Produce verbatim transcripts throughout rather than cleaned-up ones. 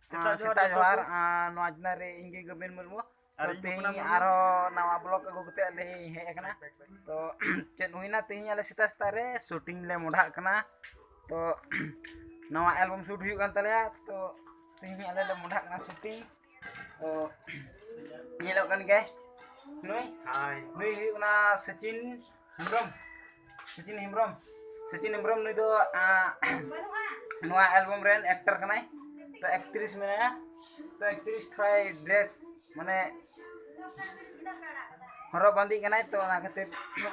ᱥᱮᱛᱟᱜ ᱡᱚᱦᱟᱨ ᱥᱮᱛᱟᱜ ᱡᱚᱦᱟᱨ ᱡᱚᱛᱚ ᱠᱚ᱾ ᱟᱨ ᱱᱚᱣᱟ ᱪᱮᱱᱮᱞ ᱨᱮ ᱤᱧ ᱜᱮ ᱜᱳᱵᱤᱱ ᱢᱩᱨᱢᱩ᱾ ᱟᱨ ᱛᱚ ᱤᱧ ᱛᱮᱦᱮᱧ ᱠᱷᱚᱱᱟᱜ ᱢᱩᱨᱢᱩ᱾ ᱟᱨᱦᱚᱸ ᱱᱟᱣᱟ ᱵᱞᱚᱜ ᱟᱹᱜᱩ ᱠᱟᱛᱮ ᱞᱤᱧ ᱦᱮᱡ ᱟᱠᱟᱱᱟ᱾ ᱛᱚ ᱪᱮᱫ ᱦᱩᱭᱱᱟ ᱛᱮᱦᱮᱧ ᱟᱞᱮ ᱥᱮᱛᱟᱜ ᱥᱮᱛᱟᱜ ᱨᱮ ᱥᱩᱴᱤᱝ ᱞᱮ ᱢᱚᱰᱷᱟᱜ ᱠᱟᱱᱟ᱾ ᱛᱚ ᱱᱟᱣᱟ ᱮᱞᱵᱟᱢ ᱥᱩᱴ ᱦᱩᱭᱩᱜ ᱠᱟᱱ ᱛᱟᱞᱮᱭᱟ᱾ ᱛᱚ ᱛᱮᱦᱮᱧ ᱟᱞᱮ ᱞᱮ ᱢᱚᱰᱷᱟᱜ ᱠᱟᱱᱟ ᱥᱩᱴᱤᱝ᱾ ᱛᱚ ᱧᱮᱞᱚᱜ ᱠᱟᱱ ᱜᱮᱭᱟᱭ ᱱᱩᱭ᱾ ᱦᱟᱭ᱾ ᱱᱩᱭ ᱦᱩᱭᱩᱜ ᱠᱟᱱᱟ ᱥᱚᱪᱤᱱ ᱦᱮᱢᱵᱨᱚᱢ᱾ ᱥᱚᱪᱤᱱ ᱦᱮᱢᱵᱨᱚᱢ᱾ ᱥᱚᱪᱤᱱ ᱦᱮᱢᱵᱨᱚᱢ ᱱᱩᱭ ᱫᱚ ᱟᱸ, ᱱᱚᱣᱟ ᱮᱞᱵᱟᱢ ᱨᱮᱱ ᱮᱠᱴᱟᱨ ᱠᱟᱱᱟᱭ᱾ ᱛᱚ ᱮᱠᱴᱨᱮᱥ ᱢᱮᱱᱟᱭᱟ᱾ ᱛᱚ ᱮᱠᱴᱨᱮᱥ ᱛᱷᱚᱲᱟᱭ ᱰᱨᱮᱥ ᱢᱟᱱᱮ ᱦᱚᱨᱚᱜ ᱵᱟᱸᱫᱮᱜ ᱠᱟᱱᱟᱭ᱾ ᱛᱚ ᱚᱱᱟ ᱠᱷᱟᱹᱛᱤᱨ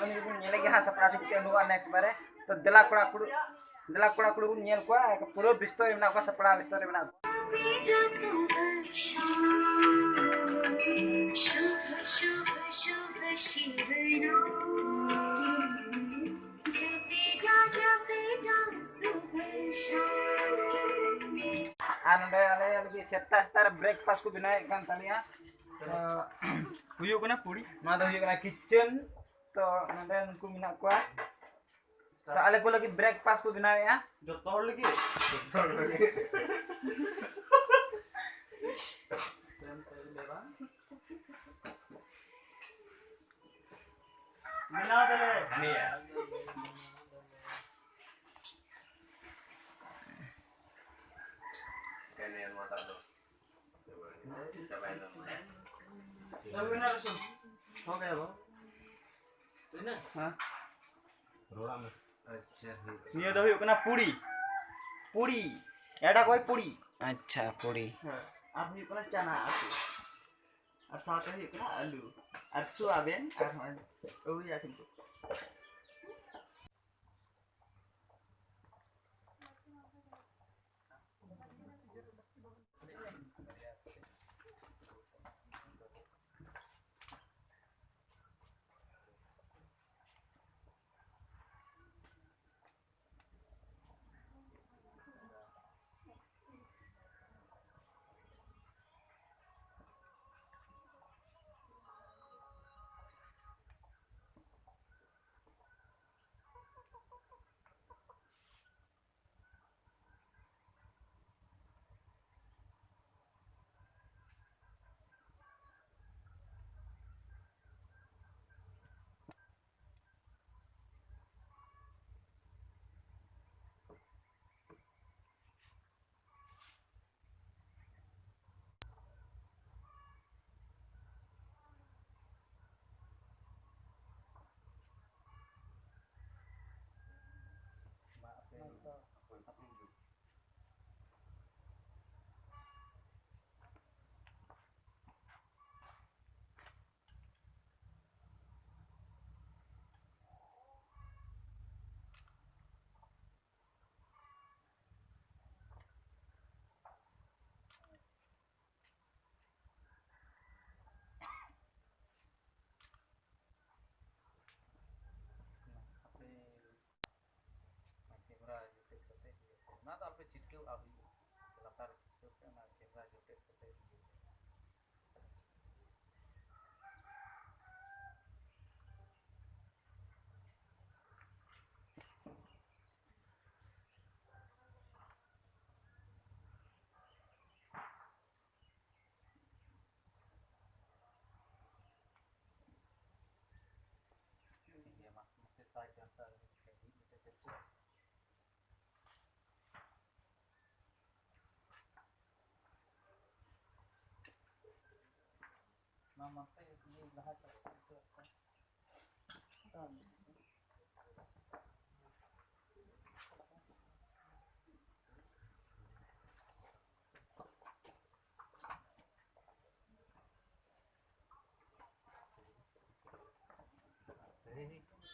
ᱩᱱᱤ ᱵᱚᱱ ᱧᱮᱞᱮ ᱜᱮᱭᱟ ᱦᱟᱸᱜ ᱥᱟᱯᱲᱟᱣ ᱴᱷᱤᱠ ᱛᱮ ᱩᱰᱩᱠᱚᱜᱼᱟ ᱱᱮᱠᱥᱴ ᱵᱟᱨᱮ᱾ ᱛᱚ ᱫᱮᱞᱟ ᱠᱚᱲᱟ ᱠᱩᱲᱤ ᱫᱮᱞᱟ ᱠᱚᱲᱟ ᱠᱩᱲᱤ ᱵᱚᱱ ᱧᱮᱞ ᱠᱚᱣᱟ ᱯᱩᱨᱟᱹ ᱵᱮᱥᱛᱚ ᱨᱮ ᱢᱮᱱᱟᱜ ᱠᱚᱣᱟ, ᱥᱟᱯᱲᱟᱣ ᱵᱮᱥᱛᱚ ᱨᱮ ᱢᱮᱱᱟᱜ ᱠᱚᱣᱟ᱾ ᱟᱨ ᱱᱚᱰᱮ ᱟᱞᱮ ᱞᱟᱹᱜᱤᱫ ᱥᱮᱛᱟᱜ ᱥᱮᱛᱟᱜ ᱨᱮ ᱵᱨᱮᱠᱯᱷᱟᱥᱴ ᱠᱚ ᱵᱮᱱᱟᱣᱮᱫ ᱠᱟᱱ ᱛᱟᱞᱮᱭᱟ᱾ ᱛᱚ ᱦᱩᱭᱩᱜ ᱠᱟᱱᱟ ᱯᱩᱲᱤ᱾ ᱱᱚᱣᱟ ᱫᱚ ᱦᱩᱭᱩᱜ ᱠᱟᱱᱟ ᱠᱤᱪᱮᱱ᱾ ᱛᱚ ᱱᱚᱰᱮ ᱱᱩᱠᱩ ᱢᱮᱱᱟᱜ ᱠᱚᱣᱟ᱾ ᱛᱚ ᱟᱞᱮ ᱠᱚ ᱞᱟᱹᱜᱤᱫ ᱵᱨᱮᱠᱯᱷᱟᱥᱴ ᱠᱚ ᱵᱮᱱᱟᱣᱮᱫᱼᱟ᱾ ᱡᱚᱛᱚ ᱦᱚᱲ ᱞᱟᱹᱜᱤᱫ? ᱡᱚᱛᱚ ᱦᱚᱲ ᱞᱟᱹᱜᱤᱫ᱾ ᱵᱮᱱᱟᱣ ᱫᱟᱞᱮ᱾ ᱦᱟᱹᱱᱤᱭᱟ᱾ ᱠᱟᱹᱢᱤᱭᱟ ᱱᱚᱣᱟᱴᱟᱜ ᱫᱚ᱾ ᱪᱟᱵᱟᱭᱮᱱᱟ᱾ ᱦᱮᱸ? ᱨᱚᱲᱟᱜ ᱢᱮ᱾ ᱟᱪᱪᱷᱟ, ᱦᱩᱭᱩᱜ ᱠᱟᱱᱟ᱾ ᱱᱤᱭᱟᱹ ᱫᱚ ᱦᱩᱭᱩᱜ ᱠᱟᱱᱟ ᱯᱩᱲᱤ᱾ ᱯᱩᱲᱤ᱾ ᱮᱴᱟᱜ ᱠᱚᱭ ᱯᱩᱲᱤ᱾ ᱟᱪᱪᱷᱟ, ᱯᱩᱲᱤ᱾ ᱦᱮᱸ, ᱟᱨ ᱦᱩᱭᱩᱜ ᱠᱟᱱᱟ ᱪᱟᱱᱟ ᱟᱹᱞᱩ᱾ ᱟᱨ ᱥᱟᱶᱛᱮ ᱦᱩᱭᱩᱜ ᱠᱟᱱᱟ ᱟᱹᱞᱩ᱾ ᱟᱨ ᱥᱳᱭᱟᱵᱤᱱ, ᱟᱨ ᱦᱚᱸᱜᱼᱚᱭ ᱟᱹᱜᱩᱭᱟ ᱠᱤᱱᱛᱩ᱾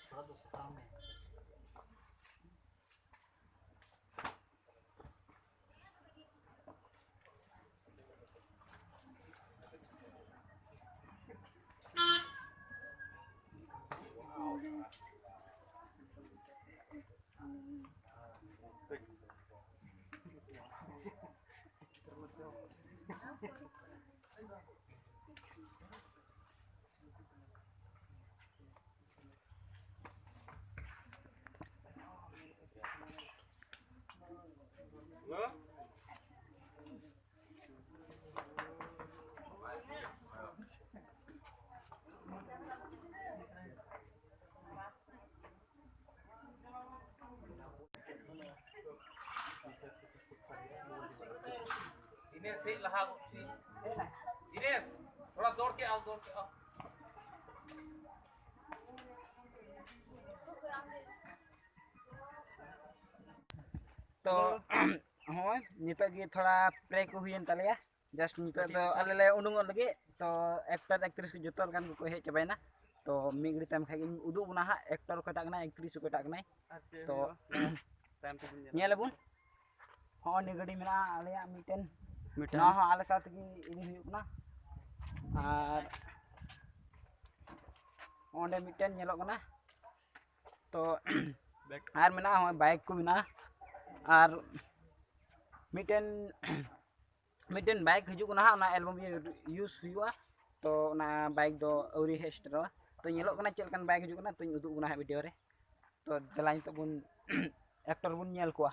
ᱛᱷᱚᱲᱟ ᱫᱚ ᱥᱟᱦᱟᱣ ᱢᱮ᱾ ᱫᱤᱱᱮᱥ, ᱦᱮᱡ ᱞᱟᱦᱟ ᱜᱚᱫ ᱥᱮ᱾ ᱫᱤᱱᱮᱥ, ᱛᱷᱚᱲᱟ ᱫᱚᱲ ᱠᱮ ᱟᱣ, ᱫᱚᱲ ᱠᱮ ᱟᱣ᱾ ᱛᱚ, ᱦᱚᱸᱜᱼᱚᱭ ᱱᱤᱛᱚᱜ ᱜᱮ ᱛᱷᱚᱲᱟ ᱯᱨᱮ ᱠᱚ ᱦᱩᱭᱮᱱ ᱛᱟᱞᱮᱭᱟ᱾ ᱡᱟᱥᱴ ᱱᱤᱛᱚᱜ ᱫᱚ ᱟᱞᱮ ᱞᱮ ᱩᱰᱩᱝᱚᱜ ᱞᱟᱹᱜᱤᱫ᱾ ᱛᱚ, ᱮᱠᱴᱟᱨ ᱮᱠᱴᱨᱮᱥ ᱠᱚ ᱡᱚᱛᱚ ᱞᱮᱠᱟᱱ ᱠᱚᱠᱚ ᱦᱮᱡ ᱪᱟᱵᱟᱭᱮᱱᱟ᱾ ᱛᱚ, ᱢᱤᱫ ᱜᱷᱟᱹᱲᱤ ᱛᱟᱭᱚᱢ ᱠᱷᱟᱡ ᱜᱤᱧ ᱩᱫᱩᱜ ᱵᱚᱱᱟ ᱦᱟᱸᱜ, ᱮᱠᱴᱟᱨ ᱚᱠᱚᱭᱴᱟᱜ ᱠᱟᱱᱟᱭ, ᱮᱠᱴᱨᱮᱥ ᱚᱠᱚᱭᱴᱟᱜ ᱠᱟᱱᱟᱭ᱾ ᱟᱨ ᱪᱮᱫ ᱛᱚ, ᱦᱩᱭᱩᱜᱼᱟ? ᱛᱟᱭᱚᱢ ᱛᱮᱵᱚᱱ ᱧᱮᱞᱟ᱾ ᱧᱮᱞ ᱟᱵᱚᱱ᱾ ᱦᱚᱸᱜᱼᱚᱭ ᱱᱤᱭᱟᱹ ᱜᱟᱹᱰᱤ ᱢᱮᱱᱟᱜᱼᱟ ᱟᱞᱮᱭᱟᱜ ᱢᱤᱫᱴᱮᱱ᱾ ᱢᱤᱫᱴᱮᱱ᱾ ᱱᱚᱣᱟ ᱦᱚᱸ ᱟᱞᱮ ᱥᱟᱶ ᱛᱮᱜᱮ ᱤᱫᱤ ᱦᱩᱭᱩᱜ ᱠᱟᱱᱟ᱾ ᱟᱨ ᱚᱸᱰᱮ ᱢᱤᱫᱴᱮᱱ ᱧᱮᱞᱚᱜ ᱠᱟᱱᱟ᱾ ᱛᱚ, ᱵᱮᱠ᱾ ᱟᱨ ᱢᱮᱱᱟᱜᱼᱟ, ᱦᱚᱸᱜᱼᱚᱭ ᱵᱟᱭᱤᱠ ᱠᱚ ᱢᱮᱱᱟᱜᱼᱟ᱾ ᱟᱨ ᱢᱤᱫᱴᱮᱱ, ᱢᱤᱫᱴᱮᱱ ᱵᱟᱭᱤᱠ ᱦᱤᱡᱩᱜ ᱠᱟᱱᱟ ᱦᱟᱸᱜ, ᱚᱱᱟ ᱮᱞᱵᱟᱢ ᱤᱭᱩᱡᱽ ᱦᱩᱭᱩᱜᱼᱟ᱾ ᱛᱚ, ᱚᱱᱟ ᱵᱟᱭᱤᱠ ᱫᱚ ᱟᱹᱣᱨᱤ ᱦᱮᱡ ᱥᱮᱴᱮᱨᱚᱜᱼᱟ᱾ ᱛᱚ, ᱧᱮᱞᱚᱜ ᱠᱟᱱᱟ ᱪᱮᱫ ᱞᱮᱠᱟᱱ ᱵᱟᱭᱤᱠ ᱦᱤᱡᱩᱜ ᱠᱟᱱᱟ, ᱛᱚᱧ ᱩᱫᱩᱜ ᱵᱚᱱᱟ ᱦᱟᱸᱜ ᱵᱷᱤᱰᱤᱭᱳ ᱨᱮ᱾ ᱛᱚ, ᱫᱮᱞᱟ ᱱᱤᱛᱚᱜ ᱵᱚᱱ ᱮᱠᱴᱚᱨ ᱵᱚᱱ ᱧᱮᱞ ᱠᱚᱣᱟ᱾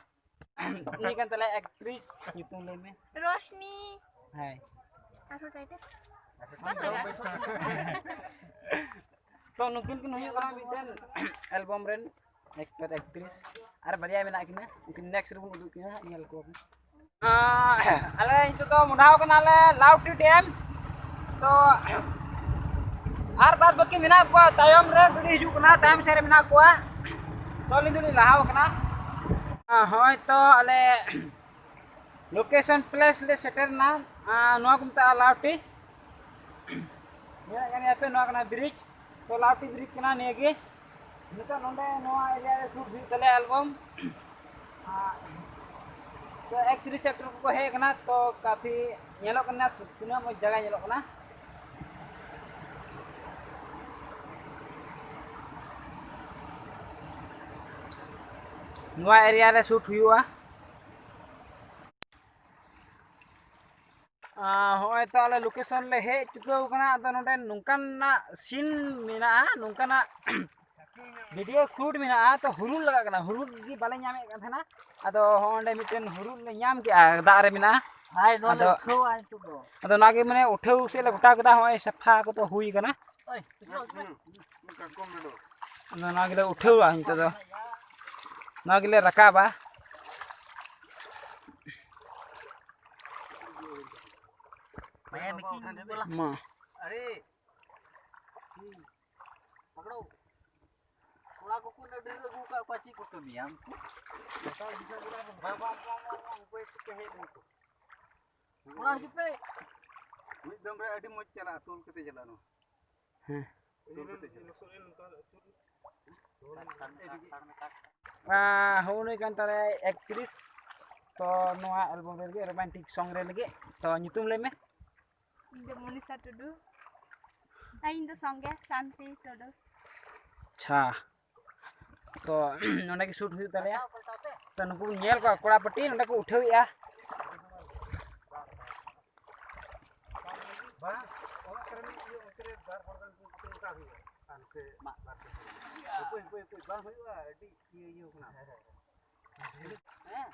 ᱩᱱᱤ ᱠᱟᱱ ᱛᱟᱞᱮᱭᱟ ᱮᱠᱴᱨᱤᱥ, ᱧᱩᱛᱩᱢ ᱞᱟᱹᱭ ᱢᱮ᱾ ᱨᱳᱥᱱᱤ᱾ ᱦᱮᱸ᱾ ᱟᱨᱦᱚᱸ ᱴᱟᱭᱴᱮᱞ? ᱛᱚ, ᱱᱩᱠᱤᱱ ᱠᱤᱱ ᱦᱩᱭᱩᱜ ᱠᱟᱱᱟ ᱢᱤᱫᱴᱮᱱ ᱮᱞᱵᱟᱢ ᱨᱮᱱ ᱮᱠᱴᱚᱨ, ᱮᱠᱴᱨᱤᱥ, ᱟᱨ ᱵᱟᱨᱭᱟ ᱢᱮᱱᱟᱜ ᱠᱤᱱᱟ᱾ ᱩᱱᱠᱤᱱ ᱱᱮᱠᱥᱴ ᱨᱮᱵᱚᱱ ᱩᱫᱩᱜ ᱠᱤᱱᱟ ᱦᱟᱸᱜ, ᱧᱮᱞ ᱠᱚᱣᱟ ᱵᱚᱱ᱾ ᱟᱸ, ᱟᱞᱮ ᱱᱤᱛᱚᱜ ᱫᱚ ᱢᱚᱰᱷᱟᱣ ᱠᱟᱱᱟᱞᱮ ᱞᱟᱣᱴᱤ ᱰᱮᱢ᱾ ᱛᱚ, ᱟᱨ ᱵᱟᱫ ᱵᱟᱹᱠᱤ ᱢᱮᱱᱟᱜ ᱠᱚᱣᱟ, ᱛᱟᱭᱚᱢ ᱨᱮ ᱜᱟᱹᱰᱤ ᱦᱤᱡᱩᱜ ᱠᱟᱱᱟ, ᱛᱟᱭᱚᱢ ᱥᱮᱫ ᱨᱮ ᱢᱮᱱᱟᱜ ᱠᱚᱣᱟ᱾ ᱛᱚ ᱟᱹᱞᱤᱧ ᱫᱚᱞᱤᱧ ᱞᱟᱦᱟᱣ ᱠᱟᱱᱟ᱾ ᱦᱚᱸᱜᱼᱚᱭ ᱛᱚ ᱟᱞᱮ location place ᱞᱮ ᱥᱮᱴᱮᱨ ᱮᱱᱟ᱾ ᱟᱨ ᱱᱚᱣᱟ ᱠᱚ ᱢᱮᱛᱟᱜᱼᱟ ᱞᱟᱣᱴᱤ᱾ ᱧᱮᱞᱮᱫ ᱠᱟᱱ ᱜᱮᱭᱟ ᱯᱮ, ᱱᱚᱣᱟ ᱠᱟᱱᱟ bridge᱾ ᱛᱚ ᱞᱟᱣᱴᱤ bridge ᱠᱟᱱᱟ ᱱᱤᱭᱟᱹ ᱜᱮ᱾ ᱱᱤᱛᱚᱜ ᱱᱚᱰᱮ ᱱᱚᱣᱟ area ᱨᱮ shoot ᱦᱩᱭᱩᱜ ᱛᱟᱞᱮᱭᱟ album᱾ ᱟᱨ ᱛᱚ actress actor ᱠᱚᱠᱚ ᱦᱮᱡ ᱟᱠᱟᱱᱟ, ᱛᱚ ᱠᱟᱯᱷᱤ ᱧᱮᱞᱚᱜ ᱠᱟᱱᱟ ᱛᱤᱱᱟᱹᱜ ᱢᱚᱡᱽ ᱡᱟᱭᱜᱟ ᱧᱮᱞᱚᱜ ᱠᱟᱱᱟ᱾ ᱱᱚᱣᱟ area ᱨᱮ shoot ᱦᱩᱭᱩᱜᱼᱟ᱾ ᱟᱨ ᱦᱚᱸᱜᱼᱚᱭ ᱛᱚ ᱟᱞᱮ location ᱞᱮ ᱦᱮᱡ ᱪᱩᱠᱟᱹᱣ ᱠᱟᱱᱟ᱾ ᱟᱫᱚ ᱱᱚᱰᱮ ᱱᱚᱝᱠᱟᱱᱟᱜ scene ᱢᱮᱱᱟᱜᱼᱟ, ᱱᱚᱝᱠᱟᱱᱟᱜ video shoot ᱢᱮᱱᱟᱜᱼᱟ᱾ ᱛᱚ ᱦᱩᱨᱩᱫ ᱞᱟᱜᱟᱜ ᱠᱟᱱᱟ, ᱦᱩᱨᱩᱫ ᱜᱮ ᱵᱟᱞᱮ ᱧᱟᱢᱮᱫ ᱠᱟᱱ ᱛᱟᱦᱮᱱᱟ᱾ ᱟᱫᱚ ᱦᱚᱸᱜᱼᱚ ᱱᱚᱰᱮ ᱢᱤᱫᱴᱮᱱ ᱦᱩᱨᱩᱫ ᱞᱮ ᱧᱟᱢ ᱠᱮᱜᱼᱟ ᱫᱟᱜ ᱨᱮ ᱢᱮᱱᱟᱜᱼᱟ᱾ ᱦᱟᱭ, ᱱᱚᱣᱟ ᱞᱮ ᱟᱫᱚ ᱩᱴᱷᱟᱹᱣᱟ ᱱᱤᱛᱚᱜ ᱫᱚ᱾ ᱟᱫᱚ ᱚᱱᱟᱜᱮ ᱢᱟᱱᱮ ᱩᱴᱷᱟᱹᱣ ᱥᱮᱫ ᱞᱮ ᱜᱚᱴᱟ ᱠᱮᱫᱟ᱾ ᱦᱚᱸᱜᱼᱚᱭ ᱥᱟᱯᱷᱟ ᱠᱚᱫᱚ ᱦᱩᱭ ᱠᱟᱱᱟ᱾ ᱳᱭ, ᱦᱤᱥᱟᱹᱵ ᱢᱮ᱾ ᱟᱫᱚ ᱱᱚᱣᱟ ᱜᱮᱞᱮ ᱩᱴᱷᱟᱹᱣᱟ ᱱᱤᱛᱚᱜ ᱫᱚ, ᱱᱚᱣᱟ ᱜᱮᱞᱮ ᱨᱟᱠᱟᱵᱟ᱾ ᱢᱟᱭᱟ ᱢᱤᱠᱤᱝ ᱵᱚᱞᱟ᱾ ᱢᱟ᱾ ᱟᱨᱮ᱾ ᱯᱟᱠᱲᱟᱣ᱾ ᱠᱚᱲᱟ ᱠᱚᱠᱚ ᱩᱱᱟᱹᱜ ᱰᱷᱮᱨ ᱟᱹᱜᱩ ᱟᱠᱟᱫ ᱠᱚᱣᱟ, ᱪᱮᱫ ᱠᱚ ᱠᱟᱹᱢᱤᱭᱟ ᱩᱱᱠᱩ? ᱵᱟᱝ, ᱵᱟᱝ, ᱵᱟᱝ, ᱵᱟᱝ, ᱵᱟᱝ, ᱚᱠᱚᱭ ᱠᱚ ᱦᱮᱡ ᱞᱮᱱ ᱠᱚ? ᱠᱚᱲᱟ ᱦᱤᱡᱩᱜ ᱯᱮ᱾ ᱢᱤᱫ ᱫᱚᱢ ᱨᱮ ᱟᱹᱰᱤ ᱢᱚᱡᱽ ᱪᱟᱞᱟᱜᱼᱟ, ᱛᱩᱞ ᱠᱟᱛᱮ ᱪᱟᱞᱟᱜᱼᱟ ᱱᱚᱣᱟ᱾ ᱦᱮᱸ᱾ ᱛᱩᱞ ᱠᱟᱛᱮ ᱪᱟᱞᱟᱜᱼᱟ᱾ ᱟᱨ ᱦᱚᱸᱜᱼᱚ ᱱᱩᱭ ᱠᱟᱱ ᱛᱟᱞᱮᱭᱟᱭ actress᱾ ᱛᱚ ᱱᱚᱣᱟ album ᱨᱮ ᱞᱟᱹᱜᱤᱫ, romantic song ᱨᱮ ᱞᱟᱹᱜᱤᱫ᱾ ᱛᱚ ᱧᱩᱛᱩᱢ ᱞᱟᱹᱭ ᱢᱮ᱾ ᱤᱧ ᱫᱚ ᱢᱚᱱᱤᱥᱟ ᱴᱩᱰᱩ᱾ ᱟᱨ ᱤᱧ ᱫᱚ ᱥᱚᱸᱜᱮ ᱥᱟᱱᱛᱤ ᱴᱩᱰᱩ᱾ ᱟᱪᱪᱷᱟ, ᱛᱚ ᱱᱚᱸᱰᱮ ᱜᱮ shoot ᱦᱩᱭᱩᱜ ᱛᱟᱞᱮᱭᱟ᱾ ᱛᱚ ᱱᱩᱠᱩ ᱵᱚᱱ ᱧᱮᱞ ᱠᱚᱣᱟ, ᱠᱚᱲᱟ ᱯᱟᱹᱴᱤ ᱱᱚᱸᱰᱮ ᱠᱚ ᱩᱴᱷᱟᱹᱣᱮᱜᱼᱟ᱾ ᱵᱟᱝ, ᱚᱲᱟᱜ ᱠᱚᱨᱮ ᱢᱤᱫ ᱤᱭᱟᱹ ᱚᱱᱛᱮ ᱨᱮ ᱵᱟᱨ ᱦᱚᱲ ᱜᱟᱱ ᱠᱚ ᱚᱱᱠᱟ ᱦᱩᱭᱩᱜᱼᱟ᱾ ᱦᱟᱱᱛᱮ ᱵᱟᱨ ᱯᱮ ᱦᱚᱲ᱾ ᱦᱟᱹᱯᱟᱹᱭ, ᱦᱟᱹᱯᱟᱹᱭ, ᱦᱟᱹᱯᱟᱹᱭ, ᱵᱟᱝ ᱦᱩᱭᱩᱜᱼᱟ, ᱟᱹᱰᱤ ᱤᱭᱟᱹ, ᱤᱭᱟᱹ ᱠᱟᱱᱟ᱾ ᱦᱮᱸ᱾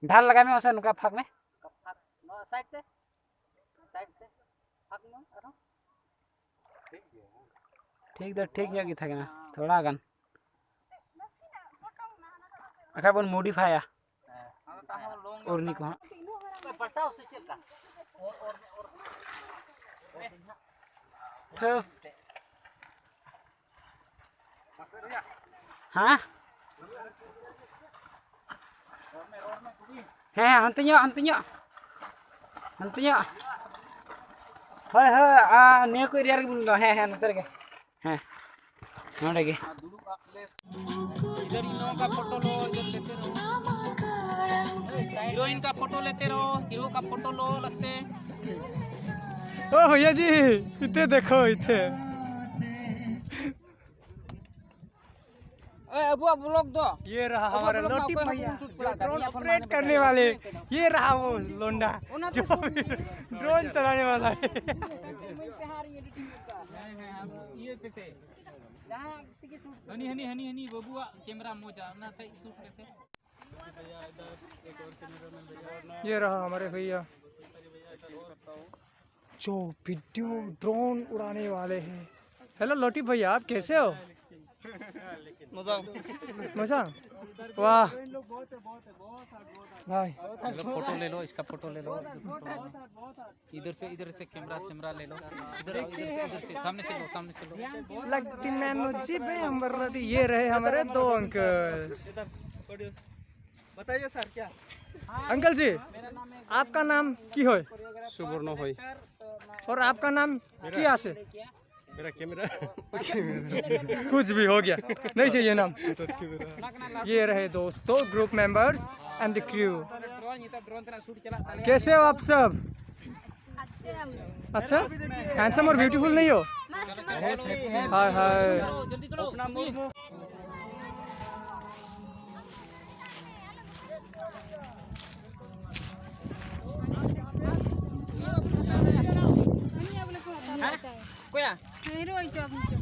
ᱰᱷᱟᱞ ᱞᱟᱜᱟᱭ ᱢᱮ, ᱢᱟᱥᱮ ᱱᱚᱝᱠᱟ ᱯᱷᱟᱸᱠ ᱢᱮ᱾ ᱱᱚᱣᱟ side ᱛᱮ, side ᱛᱮ ᱯᱷᱟᱸᱠ ᱢᱮ ᱟᱨᱦᱚᱸ᱾ ᱴᱷᱤᱠ ᱫᱚ ᱴᱷᱤᱠ ᱧᱚᱜ ᱜᱮ ᱛᱟᱦᱮᱸ ᱠᱟᱱᱟ, ᱛᱷᱚᱲᱟ ᱜᱟᱱ᱾ ᱵᱟᱠᱷᱟᱡ ᱵᱚᱱ modifyᱟ᱾ ᱩᱨᱱᱤ ᱠᱚ ᱦᱟᱸᱜ᱾ ᱯᱟᱞᱴᱟᱣ ᱥᱮ ᱪᱮᱫ ᱞᱮᱠᱟ? ᱦᱮᱸ᱾ ᱦᱮᱸ? ᱦᱮᱸ, ᱦᱟᱱᱛᱮ ᱧᱚᱜ, ᱦᱟᱱᱛᱮ ᱧᱚᱜ᱾ ᱦᱟᱱᱛᱮ ᱧᱚᱜ᱾ ᱦᱳᱭ, ᱦᱳᱭ, ᱟᱨ ᱱᱤᱭᱟᱹ ᱠᱚ ᱮᱨᱤᱭᱟ ᱨᱮᱜᱮ ᱵᱚᱱ ᱫᱚ᱾ ᱦᱮᱸ, ᱦᱮᱸ, ᱱᱚᱛᱮ ᱨᱮᱜᱮ᱾ ᱦᱮᱸ, ᱱᱚᱰᱮ ᱜᱮ᱾ इधर इन लोगों का फोटो लो, इधर लेते रहो। हीरोइन का फोटो लेते रहो, हीरो का फोटो लो अलग से। ओ भैया जी, इतने देखो इतने। ए, अबुआ ब्लॉग दो। ये रहा हमारा लोटी भैया, जो ड्रोन ऑपरेट करने वाले। ये रहा वो लोंडा, जो ड्रोन चलाने वाला है। ये कैसे? हनी, हनी, हनी, हनी, बबुआ, कैमरा मोजा, ना था, शूट कैसे? ये रहा हमारे भैया, जो वीडियो ड्रोन उड़ाने वाले हैं। हेलो लोटी भैया, आप कैसे हो? मजा। मजा? वाह। भाई। फोटो ले लो, इसका फोटो ले लो। इधर से, इधर से कैमरा सैमरा ले लो। इधर आओ, इधर से, इधर से, सामने से लो, सामने से लो। लगती नैनो जी पे हम बर्रा दी। ये रहे हमारे दो अंकल। बताइए सर, क्या? अंकल जी, आपका नाम की होय? सुवर्ण होय। और आपका नाम क्या से? मेरा कैमरा। कुछ भी हो गया, नहीं चाहिए नाम। ये रहे दोस्तों, group members and the crew। कैसे हो आप सब? अच्छा, हैंडसम और ब्यूटीफुल नहीं हो? हाय हाय। ᱚᱠᱚᱭᱟ? ᱦᱮᱨᱳ ᱦᱤᱡᱩᱜ ᱟᱵᱚᱱ ᱪᱚ᱾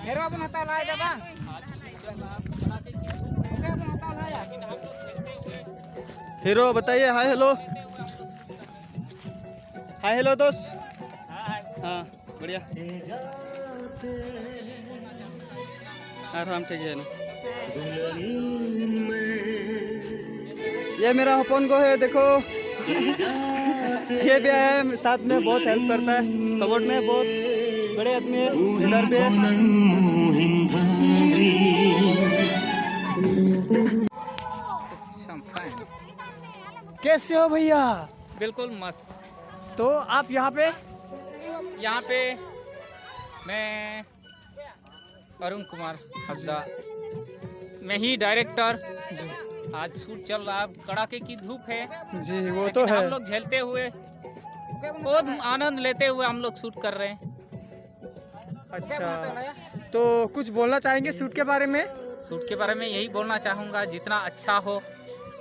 ᱦᱮᱨᱳ ᱵᱚᱱ ᱦᱟᱛᱟᱣ ᱞᱟᱦᱟᱭᱮᱫᱟ ᱵᱟᱝ? ᱚᱠᱚᱭ ᱵᱚᱱ ᱦᱟᱛᱟᱣ ᱞᱟᱦᱟᱭᱟ? हीरो बताइए, हाय हेलो। हाय हेलो दोस्त। हाँ, बढ़िया। आराम से गया ना। ये मेरा हपन गो है, देखो। ये भी आया है साथ में, बहुत हेल्प करता है, सपोर्ट में बहुत बड़े आदमी है इधर पे। कैसे हो भैया? बिल्कुल मस्त। तो आप यहाँ पे? यहाँ पे मैं अरुण कुमार हंसदा, मैं ही डायरेक्टर। आज शूट चल रहा है, अब कड़ाके की धूप है। जी, वो लेकिन तो हम है। लोग झेलते हुए, बहुत आनंद लेते हुए हम लोग शूट कर रहे हैं। अच्छा, तो कुछ बोलना चाहेंगे शूट के बारे में? शूट के बारे में यही बोलना चाहूँगा, जितना अच्छा हो,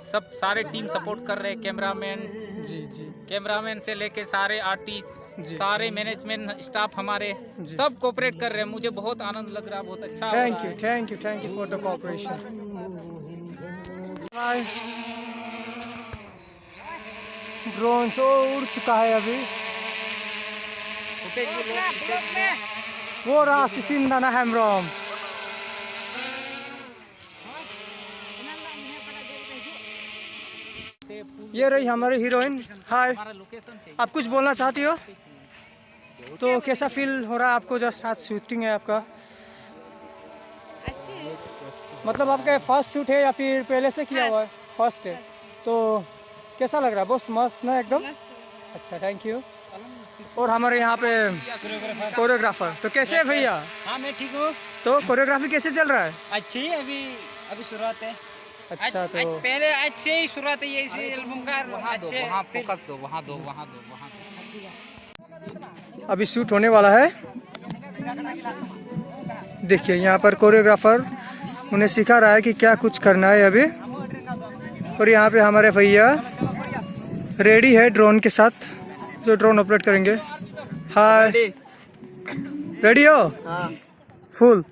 सब सारे टीम सपोर्ट कर रहे हैं, कैमरामैन, जी, जी। कैमरामैन से लेके सारे आर्टिस्ट, जी। सारे मैनेजमेंट स्टाफ हमारे, जी। सब कोऑपरेट कर रहे हैं। मुझे बहुत आनंद लग रहा है, बहुत अच्छा हो रहा है। Thank you, thank you, thank you for the cooperation. Bye. Drone show उड़ चुका है अभी। वो रहा सिसिन दाना हेम्ब्रॉम। ये रही हमारी हीरोइन। हाय। आप कुछ बोलना चाहती हो? तो कैसा फील हो रहा है आपको? जस्ट आज शूटिंग है आपका। मतलब आपका फर्स्ट शूट है या फिर पहले से किया हुआ है? फर्स्ट है। तो कैसा लग रहा है? बहुत मस्त ना एकदम। अच्छा, थैंक यू। और हमारे यहाँ पे कोरियोग्राफर, तो कैसे है भैया? हाँ, मैं ठीक हूँ। तो कोरियोग्राफी कैसे चल रहा है? अच्छी है, अभी अभी शुरुआत है। अच्छा, आज तो पहले अच्छे ही शुरुआत है ये इसी एल्बम का। वहाँ दो, अच्छे वहाँ फिर फोकस दो, वहाँ दो, वहाँ दो, वहाँ दो। अभी शूट होने वाला है। देखिए, यहाँ पर कोरियोग्राफर उन्हें सिखा रहा है कि क्या कुछ करना है अभी। और यहाँ पे हमारे भैया रेडी है ड्रोन के साथ, जो ड्रोन ऑपरेट करेंगे। हाय, रेडी हो? हाँ। फुल।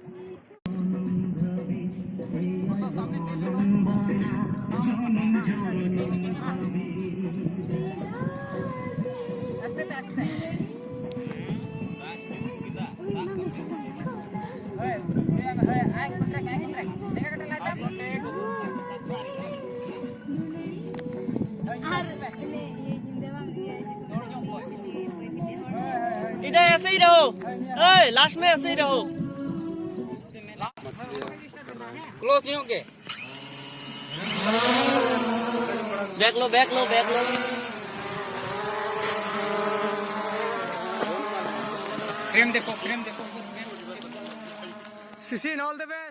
इधर ऐसे ही रहो। ए, लास्ट में ऐसे ही रहो। क्लोज नहीं होंगे। बैक लो, बैक लो, बैक लो। फ्रेम देखो, फ्रेम देखो। Sissin, all the best.